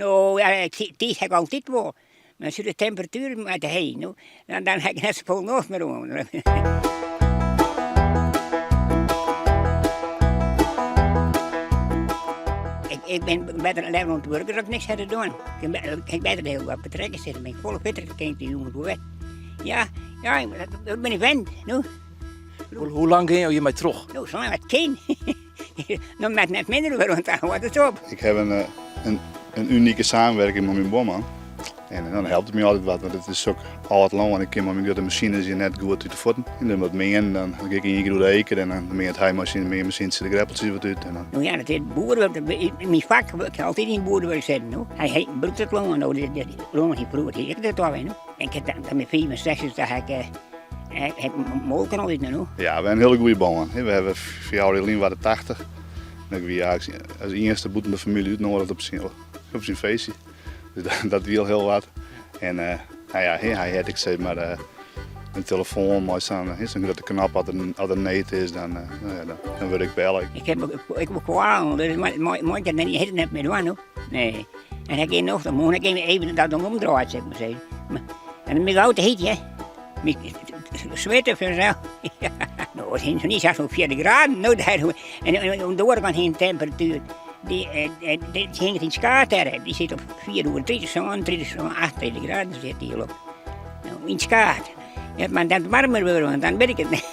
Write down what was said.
No, ja, tiid ha ik altyd wol. Mar as de temperatuer mar te heech, no, dan ha ik net safolle nocht mear oan. Ik bin better leaver oan it wurk as ik niks ha te dwaan. Ik kin better de hiele dei op de trekker sitte, bin ik folle fitter, kin ik de jûn wol wer. Ja, ja, dat bin ik wend, no. Hoe lang gean jo hjirmei troch? No, salang it kin. No moat net minder wurde, want dan hâldt it op. Ik heb een, een, een unieke samenwerking met mijn buorman. En dan helpt het my altyd wat, want it is sok âld lân en ik kin mei myn grutte masines hjir net goed út de fuotten. En dan wat meanen, dan gean ik ien kear oer de eker en dan meant hy mei syn meanmasyntsje de greppeltsjes wat út. En dan... No ja, dat is boerewurk. Myn fak, ik ha altyd yn boerewurk sitten. No. Hy, hy brûkt it lân, no, dit, dit lân hie froeger hie ik dat alwer. No. Ik ha dan myn 65 ha ik Ik molken al út no. Ja, we ha in hiele goede bân. We hawwe fjouwer jier lyn waard er 80. En ik wie eigentlik as ienste bûten de famylje útnoadige op syn, op syn feestje. Dus dat, dat wie al hiel wat. En uh, nou ja, hy hat ek sis mar uh, in telefoan mei sa'n sa'n grutte knop as der, as der need is, dan, uh, nou ja, dan, dan wurd ik belle. Ik heb ik heb kwalen, dus moai ik dat net net mear dwaan no. Nee. En hy kin noch, dan moat ik even dat dan omdraaid, zeg maar zeggen. En dan ben ik gau te hyt, hè. Switte fansels. No, it hing niet zo'n 40 graden. No, daar, en oan de oare kant hing de temperatuer. Dy, dy hinget yn skaad dêr. Dy sit op 4 oere 30, 37, 38 graden sit die op. No, yn skaad. Ja, mar dat warmer wurde, want dan wit ik it net.